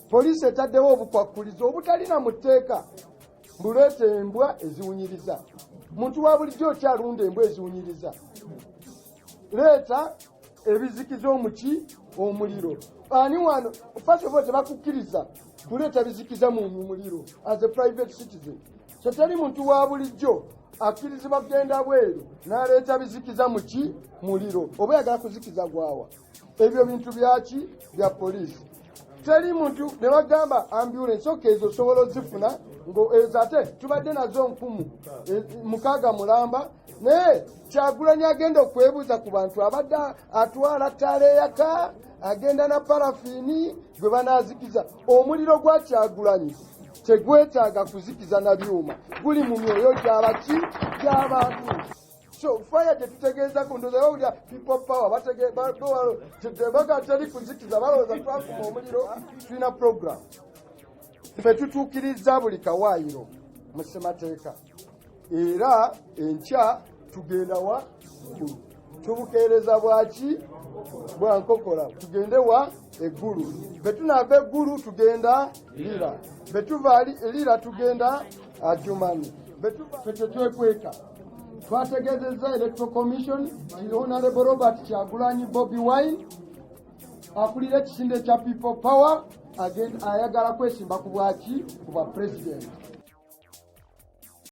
Poliisi etaddewo obukwakkulizo obutalina mu tteeka, mbuleeta embwa eziwunyiriza. Muntu wa bulijjo okyalunda embwa eziwunyiriza? Leeta ebizikiza omuki omuliro. Ani wano? First of all, tebakukkiriza kuleeta bizikiza mu muliro as a private citizen. So teri muntu wa bulijjo akkirizibwa kugenda bweru n'aleeta bizikiza muki muliro. Oba oyagala kuzikiza gwawa? Ebyo bintu byaki? Bya poliisi. Teri muntu ne bagamba ambulance, okay, ezo osobola ozifuna ezo ate tubadde nazo nkumu 6 mulamba. Naye Kyagulanyi agenda okwebuuza ku bantu, abadde atwala ttaala eyaka, agenda na parafiini gwe banaazikiza. Omuliro gwa Kyagulanyi tegwetaaga kuzikiza na byuma, guli mu myoyo gyabaki? Gy'abantu. So fire gyetutegeeza ku ndowooza bawulira People Power, baga teri kuzikiza, balowooza twakuma omuliro. Tulina program, ffe tutuukiriza buli kawaayiro mu ssemateeka. Era enkya tugenda wa Ggulu, tubukeereza bwaki? Bwa nkokola. Tugende wa? Eggulu. Bwe tunaava Eggulu tugenda Lira, bwe tuva Lira tugenda Adjumani. Ffe tetwekweka. Twategeezezza Electoral Commission nti Honorable Robert Kyagulanyi Bobi Wine, akulira ekisinde kya People Power, ayagala kwesimba ku bwaki? Ku bwa president.